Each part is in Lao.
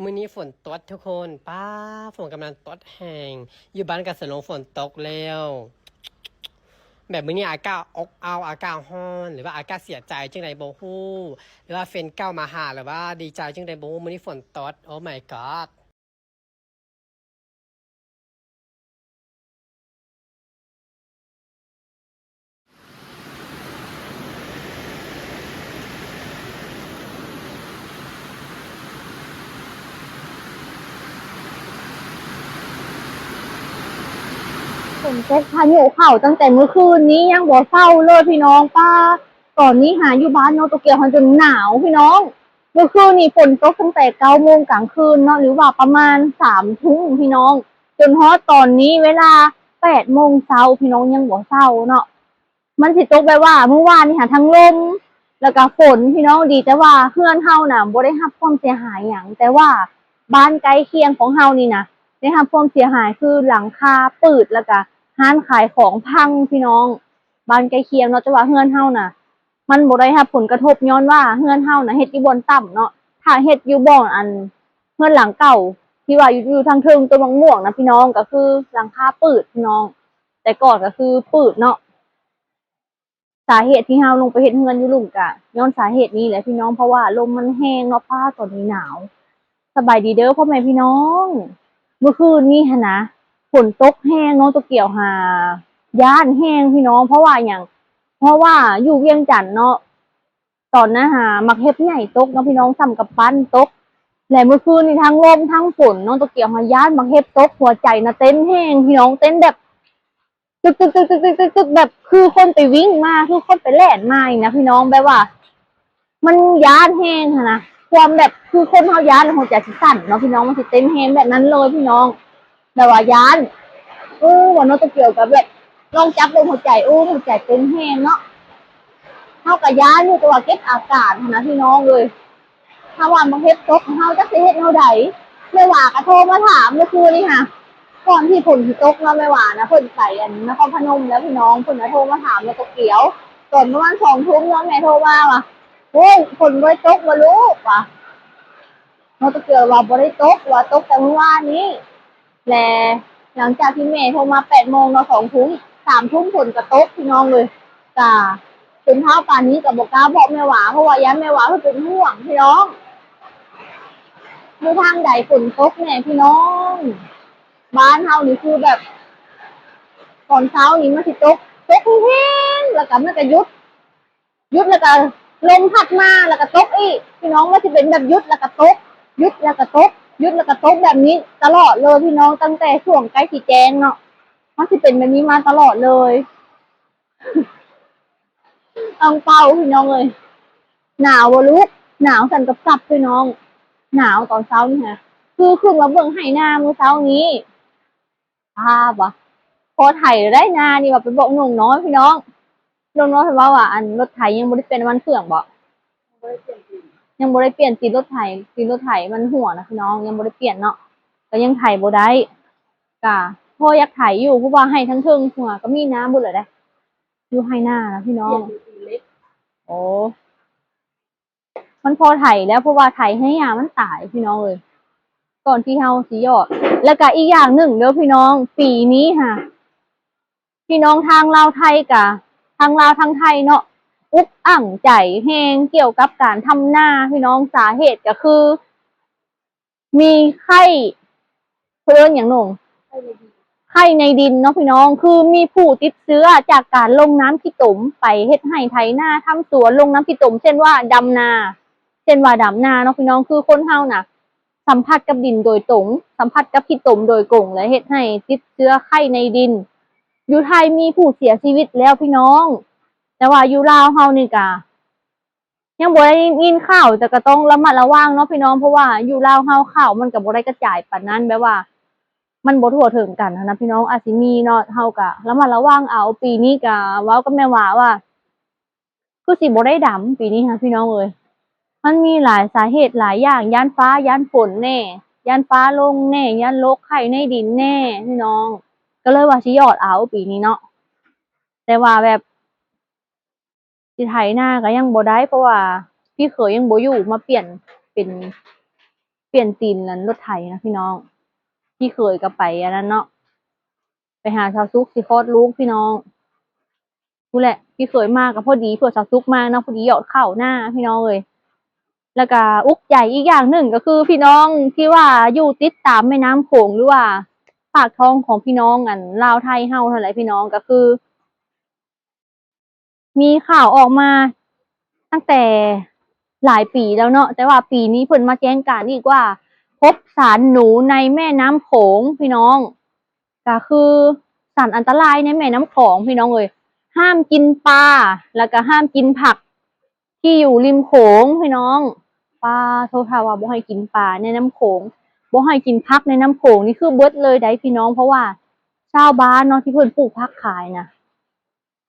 ມື້ນີ້ຝົນຕົກທຸກຄົນ ປ້າ ຝົນກຳລັງຕົກແຮງ ຢູ່ບ້ານກະສະລົງຝົນຕົກແລ້ວ. ແບບມື້ນີ້ອາກາດອົບອ້າວ ອາກາດຮ້ອນ ຫຼືວ່າອາກາດເສຍໃຈຈັ່ງໃດບໍ່ຮູ້ ຫຼືວ່າແຟນເກົ່າມາຫາ ຫຼືວ່າດີໃຈຈັ່ງໃດບໍ່ຮູ້ ມື້ນີ້ຝົນຕົກ Oh my god. ຝົນຕົກພາຍຸເຂົ້າຕັ້ງແຕ່ມື້ຄືນນີ້ຍັງບໍ່ເຊົາເລີຍພີ່ນ້ອງ. ປ້າ ຕອນນີ້ຫາຢູ່ບ້ານນ້ອງໂຕກຽວຫັ້ນຈົນໜາວພີ່ນ້ອງ. ມື້ຄືນນີ້ຝົນຕົກຕັ້ງແຕ່ເກົ້າໂມງກາງຄືນເນາະ ຫຼືວ່າປະມານສາມທຸ່ມພີ່ນ້ອງ ຈົນຮອດຕອນນີ້ເວລາແປດໂມງເຊົ້າພີ່ນ້ອງ ຍັງບໍ່ເຊົາເນາະ. ມັນຊິຕົກແບບວ່າມື້ວານນີ້ຫາທັງລົມ ແລ້ວກະຝົນພີ່ນ້ອງ. ດີແຕ່ວ່າເຮືອນເຮົານະບໍ່ໄດ້ຮັບຄວາມເສຍຫາຍຫຍັງ ແຕ່ວ່າບ້ານໃກ້ຄຽງຂອງເຮົານີ້ນະໄດ້ຮັບຄວາມເສຍຫາຍ ຄືຫຼັງຄາປືດ ແລ້ວກະຮ້ານຂາຍຂອງພັງພີ່ນ້ອງ ບ້ານໃກ້ຄຽງເນາະ. ແຕ່ວ່າເຮືອນເຮົານະ ມັນບໍ່ໄດ້ຮັບຜົນກະທົບ ຍ້ອນວ່າເຮືອນເຮົານະເຮັດຢູ່ບ່ອນຕ່ຳເນາະ. ຖ້າເຮັດຢູ່ບ່ອນອັນເຮືອນຫຼັງເກົ່າ ທີ່ວ່າຢູ່ ຢູ່ທາງເທິງຕົ້ນໝາກມ່ວງນະພີ່ນ້ອງ ກະຄືຫຼັງຄາປືດພີ່ນ້ອງ ແຕ່ກ່ອນກະຄືປືດເນາະ. ສາເຫດທີ່ເຮົາລົງໄປເຮັດເຮືອນຢູ່ລຸ່ມກະຍ້ອນສາເຫດນີ້ແຫຼະພີ່ນ້ອງ ເພາະວ່າລົມມັນແຮງເນາະ. ປ້າ ຕອນນີ້ໜາວ. ສະບາຍດີເດີພໍ່ແມ່ພີ່ນ້ອງ. ມື້ຄືນນີ້ຫັ້ນນະ ຝົນຕົກແຮງເນາະ ໂຕກຽວຫາຢ້ານແຮງພີ່ນ້ອງ. ເພາະວ່າຫຍັງ? ເພາະວ່າຢູ່ວຽງຈັນເນາະ ຕອນນັ້ນຫາໝາກເຫັບໃຫຍ່ຕົກເນາະພີ່ນ້ອງ ສ່ຳກຳປັ້ນຕົກ. ແລະມື້ຄືນນີ້ທັງລົມທັງຝົນ ນ້ອງໂຕກຽວຫາຢ້ານໝາກເຫັບຕົກ ຫົວໃຈນະເຕັ້ນແຮງພີ່ນ້ອງ ເຕັ້ນແບບຕຶກໆໆໆໆ ແບບຄືຄົນໄປວິ່ງມາ ຄືຄົນໄປແລ່ນມານີ້ນະພີ່ນ້ອງ. ແບບວ່າ ມັນຢ້ານແຮງຫັ້ນນະ ຄວາມແບບຄືຄົນເຮົາຢ້ານແລ້ວຫົວໃຈຊິສັ່ນເນາະພີ່ນ້ອງ ມັນຊິເຕັ້ນແຮງແບບນັ້ນເລີຍພີ່ນ້ອງ ແບບວ່າຢ້ານ. ເອີ ວ່ານ້ອງໂຕກຽວກະແບບລອງຈັບເບິ່ງຫົວໃຈ ໂອ້ ຫົວໃຈເຕັ້ນແຮງເນາະ. ເຮົາກະຢ້ານຢູ່ ແຕ່ວ່າເກັບອາການຫັ້ນນະພີ່ນ້ອງເອີຍ. ຖ້າວ່າມັນເຮັດຕົກ ເຮົາຈັກຊິເຮັດແນວໃດ? ແມ່ຫວາກະໂທມາຖາມມື້ຄືນນີ້ຫາ ກ່ອນທີ່ຝົນຊິຕົກເນາະ ແມ່ຫວານະ ເພິ່ນໄປອັນນະຄອນພະນົມແລ້ວພີ່ນ້ອງ ເພິ່ນກະໂທມາຖາມນ້ອງໂຕກຽວ ຕອນປະມານສອງທຸ່ມເນາະ ແມ່ໂທມາວ່າ ໂອ້ຍ ຝົນບໍ່ໄດ້ຕົກບໍ່ລູກ ວ່າ ນ້ອງໂຕກຽວວ່າບໍ່ໄດ້ຕົກ ວ່າຕົກແຕ່ມື້ວານນີ້. ແລະຫຼັງຈາກທີ່ແມ່ໂທມາແປດໂມງເນາະ ສອງທຸ່ມ ສາມທຸ່ມຝົນກະຕົກພີ່ນ້ອງເອີຍ. ກະຈົນເຊົ້າປານນີ້ກະບໍ່ກ້າບອກແມ່ຫວາ ເພາະວ່າຢ້ານແມ່ຫວາເພິ່ນເປັນຫ່ວງພີ່ນ້ອງ. ຢູ່ທາງໃດຝົນຕົກແດ່ພີ່ນ້ອງ? ບ້ານເຮົານີ້ຄືແບບ ຕອນເຊົ້ານີ້ມັນຊິຕົກ ຕົກແຮງໆ ແລ້ວກະມັນກະຢຸດ ຢຸດແລ້ວກະລົມພັດມາ ແລ້ວກະຕົກອີກພີ່ນ້ອງ. ມັນຊິເປັນແບບຢຸດແລ້ວກະຕົກ ຢຸດແລ້ວກະຕົກ ຢຸດແລ້ວກະຕົກ ແບບນີ້ຕະຫຼອດເລີຍພີ່ນ້ອງ ຕັ້ງແຕ່ຊ່ວງໃກ້ຊິແຈ້ງເນາະ ມັນຊິເປັນແບບນີ້ມາຕະຫຼອດເລີຍ. ອັງເປົາພີ່ນ້ອງເອີຍ ໜາວບໍ່ລູກ? ໜາວສັ່ນກັບກັບພີ່ນ້ອງ ໜາວຕອນເຊົ້ານີ້ຫາ ຄືຂຶ້ນມາເບິ່ງໄຮ່ນາມື້ເຊົ້ານີ້ ພາບວ່າ ພໍໄຖໄດ້ນານີ້ວ່າໄປບອກໜຸ່ມນ້ອຍພີ່ນ້ອງ ໜຸ່ມນ້ອຍເພິ່ນເວົ້າວ່າ ອັນ ລົດໄຖຍັງບໍ່ໄດ້ປ່ຽນນ້ຳມັນເຄື່ອງບໍ? ຍັງບໍ່ໄດ້ປ່ຽນຕີນລົດໄຖ ຕີນລົດໄຖມັນຮົ່ວນະພີ່ນ້ອງ ຍັງບໍ່ໄດ້ປ່ຽນເນາະ ກະຍັງໄຖບໍ່ໄດ້ ກະພໍຢາກໄຖຢູ່ ເພາະວ່າໄຮ່ທາງເທິງພຸ້ນກະມີນ້ຳເບິດແລ້ວເດ້ ຢູ່ໄຮ່ນານະພີ່ນ້ອງ. ໂອ້ ມັນພໍໄຖແລ້ວ ເພາະວ່າໄຖໃຫ້ຫຍ້າມັນຕາຍພີ່ນ້ອງເອີຍ ກ່ອນທີ່ເຮົາຊິຢອດ. ແລ້ວກະອີກຢ່າງໜຶ່ງເດີພີ່ນ້ອງ ປີນີ້ຫາ ພີ່ນ້ອງທາງລາວໄທກະ ທາງລາວທາງໄທເນາະ ອຸກອັ່ງໃຈແຮງກ່ຽວກັບການທຳນາພີ່ນ້ອງ. ສາເຫດກະຄື ມີໄຂ້ ເພິ່ນເອີ້ນຫຍັງໜູ? ໄຂ້ໃນດິນເນາະພີ່ນ້ອງ ຄືມີຜູ້ຕິດເຊື້ອຈາກການລົງນ້ຳຂີ້ຕົມໄປເຮັດໄຮ່ໄຖນາ ທຳສວນ ລົງນ້ຳຂີ້ຕົມ ເຊັ່ນວ່າດຳນາ ເຊັ່ນວ່າດຳນາເນາະພີ່ນ້ອງ ຄືຄົນເຮົານະ ສຳຜັດກັບດິນໂດຍຕົງ ສຳຜັດກັບຂີ້ຕົມໂດຍກົງ ແລະເຮັດໃຫ້ຕິດເຊື້ອໄຂ້ໃນດິນ. ຢູ່ໄທມີຜູ້ເສຍຊີວິດແລ້ວພີ່ນ້ອງ ແຕ່ວ່າຢູ່ລາວເຮົານີ້ກະ ຍັງບໍ່ໄດ້ຍິນຂ່າວ ແຕ່ກະຕ້ອງລະມັດລະວັງເນາະພີ່ນ້ອງ ເພາະວ່າຢູ່ລາວເຮົາຂ່າວມັນກະບໍ່ໄດ້ກະຈາຍປານນັ້ນ ແບບວ່າມັນບໍ່ທົ່ວເຖິງກັນຫັ້ນນະພີ່ນ້ອງ ອາດຊິມີເນາະ ເຮົາກະລະມັດລະວັງເອົາ. ປີນີ້ກະເວົ້າກັບແມ່ຫວາວ່າ ຄືຊິບໍ່ໄດ້ດຳປີນີ້ຫັ້ນພີ່ນ້ອງເອີຍ ມັນມີຫຼາຍສາເຫດຫຼາຍຢ່າງ ຢ້ານຟ້າຢ້ານຝົນແດ່ ຢ້ານຟ້າລົງແດ່ ຢ້ານໂລກໄຂ້ໃນດິນແດ່ພີ່ນ້ອງ ກະເລີຍວ່າຊິຢອດເອົາປີນີ້ເນາະ ແຕ່ວ່າແບບ ຊິໄຖນາກະຍັງບໍ່ໄດ້ ເພາະວ່າພີ່ເຂີຍຍັງບໍ່ຢູ່ ມາປ່ຽນເປັນ ປ່ຽນຕີນນັ້ນລົດໄຖນະພີ່ນ້ອງ. ພີ່ເຂີຍກໍໄປອັນນັ້ນເນາະ ໄປຫາສາວສຸກຊິຄອດລູກພີ່ນ້ອງ. ພຸ້ນແຫຼະ ພີ່ເຂີຍມາກໍພໍດີ ເພື່ອສາວສຸກມາເນາະ ພໍດີຢອດເຂົ້ານາພີ່ນ້ອງເອີຍ. ແລ້ວກໍອຸກໃຈອີກຢ່າງໜຶ່ງກໍຄືພີ່ນ້ອງທີ່ວ່າຢູ່ຕິດຕາມແມ່ນ້ຳໂຂງ ຫຼືວ່າປາກທ້ອງຂອງພີ່ນ້ອງອັນລາວໄທເຮົາຫັ້ນແຫຼະພີ່ນ້ອງ ກໍຄື ມີຂ່າວອອກມາຕັ້ງແຕ່ຫຼາຍປີແລ້ວເນາະ ແຕ່ວ່າປີນີ້ເພິ່ນມາແຈ້ງການອີກວ່າ ພົບສານໜູໃນແມ່ນ້ຳໂຂງພີ່ນ້ອງ. ກໍຄືສານອັນຕະລາຍໃນແມ່ນ້ຳຂອງພີ່ນ້ອງເອີຍ. ຫ້າມກິນປາ ແລ້ວກໍຫ້າມກິນຜັກທີ່ຢູ່ລິມໂຂງພີ່ນ້ອງ. ປາໂທ ຖ້າວ່າບໍ່ໃຫ້ກິນປາໃນນ້ຳໂຂງ ບໍ່ໃຫ້ກິນຜັກໃນນ້ຳໂຂງນີ້ຄືເບິດເລີຍໃດ໋ພີ່ນ້ອງ ເພາະວ່າຊາວບ້ານເນາະ ທີ່ເພິ່ນປູກຜັກຂາຍນະ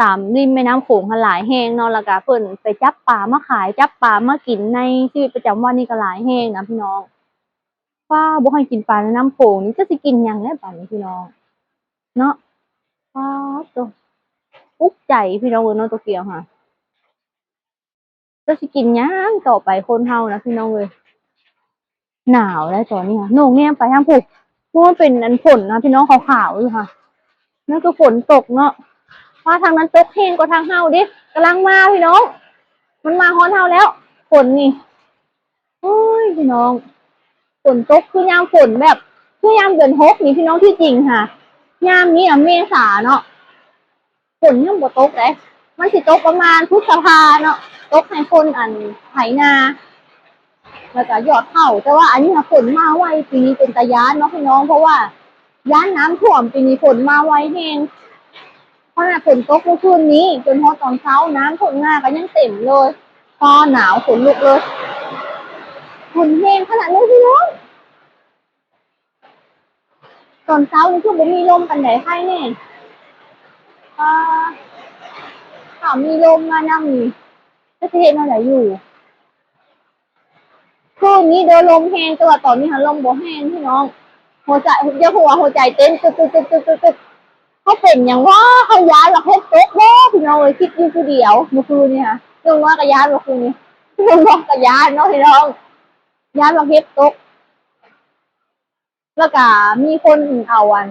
ຕາມລິມແມ່ນ້ຳໂຂງຫັ້ນຫຼາຍແຮງເນາະ ແລ້ວກະເພິ່ນໄປຈັບປາມາຂາຍ ຈັບປາມາກິນໃນຊີວິດປະຈຳວັນນີ້ກໍຫຼາຍແຮງນະພີ່ນ້ອງ. ວ້າ ບໍ່ໃຫ້ກິນປາໃນນ້ຳໂຂງນີ້ ຈະຊິກິນຫຍັງແລ້ວບາດນີ້ພີ່ນ້ອງເນາະ. ວ້າໂຕ ອຸກໃຈພີ່ນ້ອງເອີຍເນາະ ໂຕກຽວຫາ ຈະຊິກິນຫຍັງຕໍ່ໄປ ຄົນເຮົານະພີ່ນ້ອງເອີຍ. ໜາວແລ້ວຕອນນີ້ຫາ ໂໜງແນມໄປທາງພຸ້ນ ໂອ້ ເປັນອັນຝົນນະພີ່ນ້ອງ ຂາວໆຢູ່ຫາ ນັ້ນຄືຝົນຕົກເນາະ. ວ່າທາງນັ້ນຕົກແຮງກວ່າທາງເຮົາເດ້ ກຳລັງມາພີ່ນ້ອງ ມັນມາຮອດເຮົາແລ້ວ ຝົນນີ້. ໂອ້ຍ ພີ່ນ້ອງ ຝົນຕົກຄືຍາມຝົນແບບ ຄືຍາມເດືອນຫົກນີ້ພີ່ນ້ອງ. ທີ່ຈິງຫາ ຍາມນີ້ນະເມສາເນາະ ຝົນຍັງບໍ່ຕົກເດ້ ມັນຊິຕົກປະມານພຶດສະພາເນາະ ຕົກໃຫ້ຄົນອັນໄຖນາ ແລ້ວກະຢອດເຂົ້າ. ແຕ່ວ່າອັນນີ້ຫາຝົນມາໄວ ປີນີ້ເປັນຕາຢ້ານເນາະພີ່ນ້ອງ ເພາະວ່າຢ້ານນ້ຳຖ້ວມ ປີນີ້ຝົນມາໄວແຮງ. ຂະໜາດຝົນຕົກເມື່ອຄືນນີ້ຈົນຮອດຕອນເຊົ້າ ນ້ຳຖ້ວມນາກໍຍັງເຕັມເລີຍ. ຟ້າໜາວ ຂົນລຸກເລີຍ ຝົນແຮງຂະໜາດນີ້ພີ່ນ້ອງ. ຕອນເຊົ້ານີ້ຄືບໍ່ມີລົມປານໃດ ໄຄແນ່. ອາ ຖ້າມີລົມມານຳນີ້ ຈະຊິເຮັດແນວໃດຢູ່. ຄືນນີ້ເດີລົມແຮງ ແຕ່ວ່າຕອນນີ້ຫາລົມບໍ່ແຮງພີ່ນ້ອງ. ຫົວໃຈ ຢ່າຫົວ ຫົວໃຈເຕັ້ນຕຶກໆໆໆ. ເຮົາເປັນຫຍັງວະ ເຮົາຢ້ານວ່າເຫັບຕົກບໍ່ພີ່ນ້ອງເອີຍ. ຄິດຢູ່ຜູ້ດຽວເມື່ອຄືນນີ້ຫາ ນ້ອງນ້ອຍກໍຢ້ານ ເມື່ອຄືນນີ້ ນ້ອງນ້ອຍກໍຢ້ານເນາະພີ່ນ້ອງ ຢ້ານວ່າເຫັບຕົກ. ແລ້ວກະມີຄົນເອົາອັນ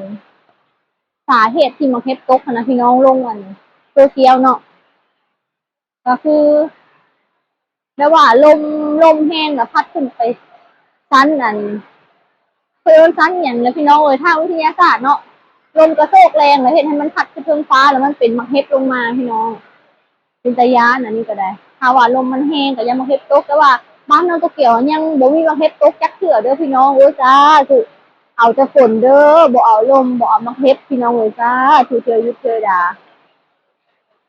ສາເຫດທີ່ໝາກເຫັບຕົກຫັ້ນນະພີ່ນ້ອງ ລົງອັນໂຊຊຽວເນາະ ກໍຄືແບບວ່າລົມ ລົມແຮງລະພັດຂຶ້ນໄປຊັ້ນອັນ ເພິ່ນເອີ້ນຊັ້ນຫຍັງລະພີ່ນ້ອງເອີຍ ທາງວິທະຍາສາດເນາະ. ລົມກະໂຊກແຮງລະເຮັດໃຫ້ມັນພັດຂຶ້ນເທິງຟ້າ ລະມັນເປັນໝາກເຫັບລົງມາພີ່ນ້ອງ. ເປັນຕາຢ້ານອັນນີ້ກໍໄດ້ ຖ້າວ່າລົມມັນແຮງກໍຢ້ານໝາກເຫັບຕົກ. ແຕ່ວ່າບ້ານນ້ອງໂຕກຽວຍັງບໍ່ມີໝາກເຫັບຕົກຈັກເທື່ອເດີພີ່ນ້ອງເອີຍ. ສາທຸ ເອົາແຕ່ຝົນເດີ ບໍ່ເອົາລົມ ບໍ່ເອົາໝາກເຫັບພີ່ນ້ອງເອີຍ. ສາທຸ ເທື່ອຢຸດເທື່ອດາ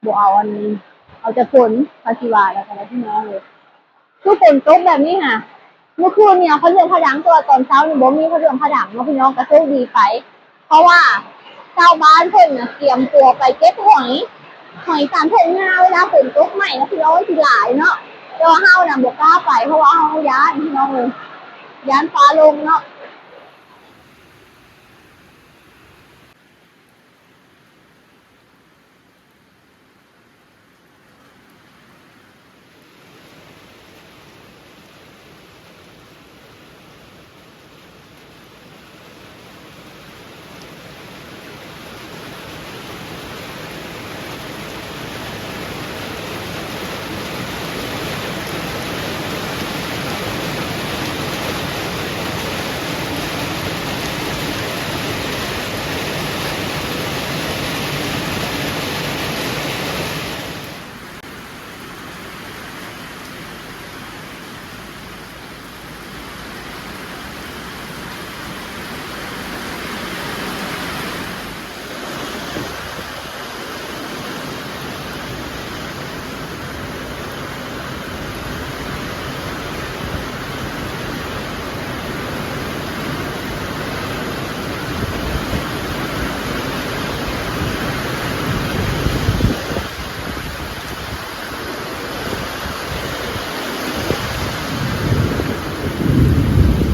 ບໍ່ເອົາອັນ ເອົາແຕ່ຝົນ ພາຊິວາແລ້ວກໍໄດ້ພີ່ນ້ອງເອີຍ. ຄືຝົນຕົກແບບນີ້ຫາ ເມື່ອຄືນນີ້ເອົາຜ້າເຫຼື້ອງຜ້າດັງ ແຕ່ວ່າຕອນເຊົ້ານີ້ບໍ່ມີຜ້າເຫຼື້ອງຜ້າດັງເນາະພີ່ນ້ອງ ກໍໂຊກດີໄປ ເພາະວ່າຊາວບ້ານເພິ່ນນະກຽມຕົວໄປເກັບຫອຍ ຫອຍຕາມທົ່ງນາ ເວລາຝົນຕົກໃໝ່ນະພີ່ນ້ອງ ມັນຊິຫຼາຍເນາະ. ແຕ່ວ່າເຮົານະບໍ່ກ້າໄປ ເພາະວ່າເຮົາຢ້ານພີ່ນ້ອງເອີຍ ຢ້ານຟ້າລົງເນາະ.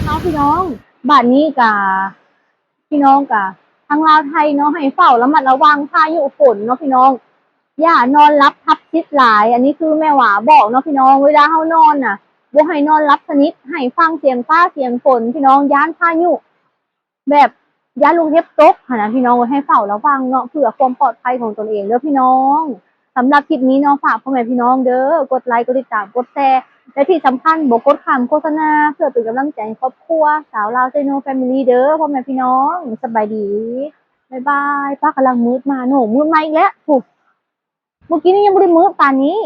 ເນາະພີ່ນ້ອງ ບາດນີ້ກະ ພີ່ນ້ອງກະ ທາງລາວໄທເນາະ ໃຫ້ເຝົ້າລະມັດລະວັງພາຍຸຝົນເນາະພີ່ນ້ອງ ຢ່ານອນຫຼັບທັບສິດຫຼາຍ. ອັນນີ້ຄືແມ່ຫວາບອກເນາະພີ່ນ້ອງ ເວລາເຮົານອນນະ ບໍ່ໃຫ້ນອນຫຼັບສະໜິດ, ໃຫ້ຟັງສຽງຟ້າສຽງຝົນ ພີ່ນ້ອງ, ຢ້ານພາຍຸ ແບບຢ້ານລູກເຫັບຕົກຫັ້ນນະ ພີ່ນ້ອງເອີຍ. ໃຫ້ເຝົ້າລະວັງເນາະ ເພື່ອຄວາມປອດໄພຂອງຕົນເອງເດີພີ່ນ້ອງ. ສຳລັບຄລິບນີ້ເນາະ ຝາກພໍ່ແມ່ພີ່ນ້ອງເດີ ກົດໄລ ກົດຕິດຕາມ ກົດແຊ ແລະທີ່ສຳຄັນບໍ່ກົດຂ້າມໂຄສະນາ ເພື່ອເປັນກຳລັງໃຈໃຫ້ຄອບຄົວຊາວລາວ Channel Family ເດີພໍ່ແມ່ພີ່ນ້ອງ. ສະບາຍດີ ບາຍບາຍ. ຟ້າກຳລັງມືດມາເນາະ ມືດມາອີກແລ້ວ ພຸ້ນ ມື້ກີ້ນີ້ຍັງບໍ່ໄດ້ມືດປານນີ້.